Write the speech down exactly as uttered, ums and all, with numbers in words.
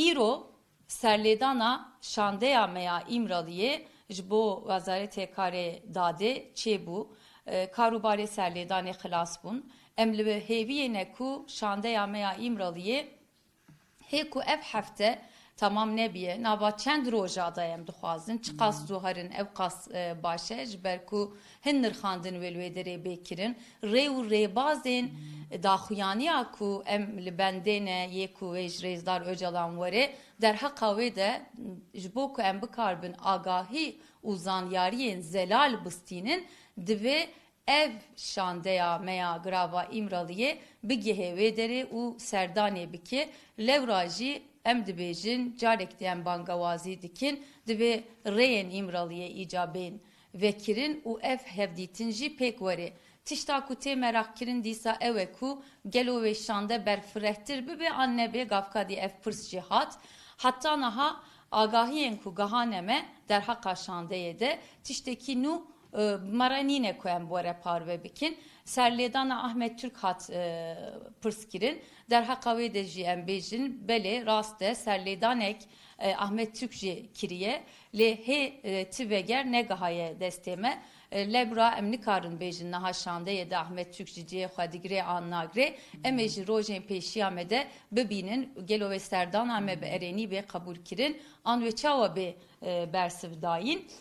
Îro serlêdana şandeya me ya Îmraliyê ji bo Wezaretê Karê Dadê çêbû. E, kar û barê serlêdanê xilas bûn. Em li hêviyê ne ku şandeya me ya Îmraliyê hê ku ev hefte temam nebiye, nava çend roja de em dixwazin, çiqas zû herin ew qas, e, baş e, ji ber ku hin nirxandin wê li wê derê bê kirin. Rê û rêbazên daxuyaniya ku em li bendê ne, yê ku wê ji Rêzdar Ocalan were, derheqa wê de ji bo ku em bikaribin agahî û zanyariyên zelal bistînin, divê ev şandeya me ya Girava Îmraliyê bigihe wê derê û serdanê bike. Lewra jî em dibêjin, carek dî em bangewazî dikin, divê rêyên Îmraliyê îca bên vekirin û ev hevdîtin jî pêk were. Tişta ku tê meraqkirin dîsa ew e ku gelo wê şande berfirehtir bibe an nebe, gavkadî ev pirs jî hat. Heta niha agahiyên ku gihane me derheqa şandeyê de tiştekî nû, e, bi me re nîne ku em bi we re parve bikin. Serlêdana Ahmet Türk hat, e, pirs kirin. Derheqa wê de jî em bêjin, belê, rast e, serlêdanek, e, Ahmet Türk jî kiriye, lê hê, e, ti veger negihaye destê me. E, lewra em nikarin bêjin niha şandeyê de Ahmet Türk ji cihê xwe digire an nagire. Em ê ji rojên pêşiya me de bibînin, gelo wê serdana me bi erênî bê qebûlkirin, an wê çawa bê, e, bersivdayîn.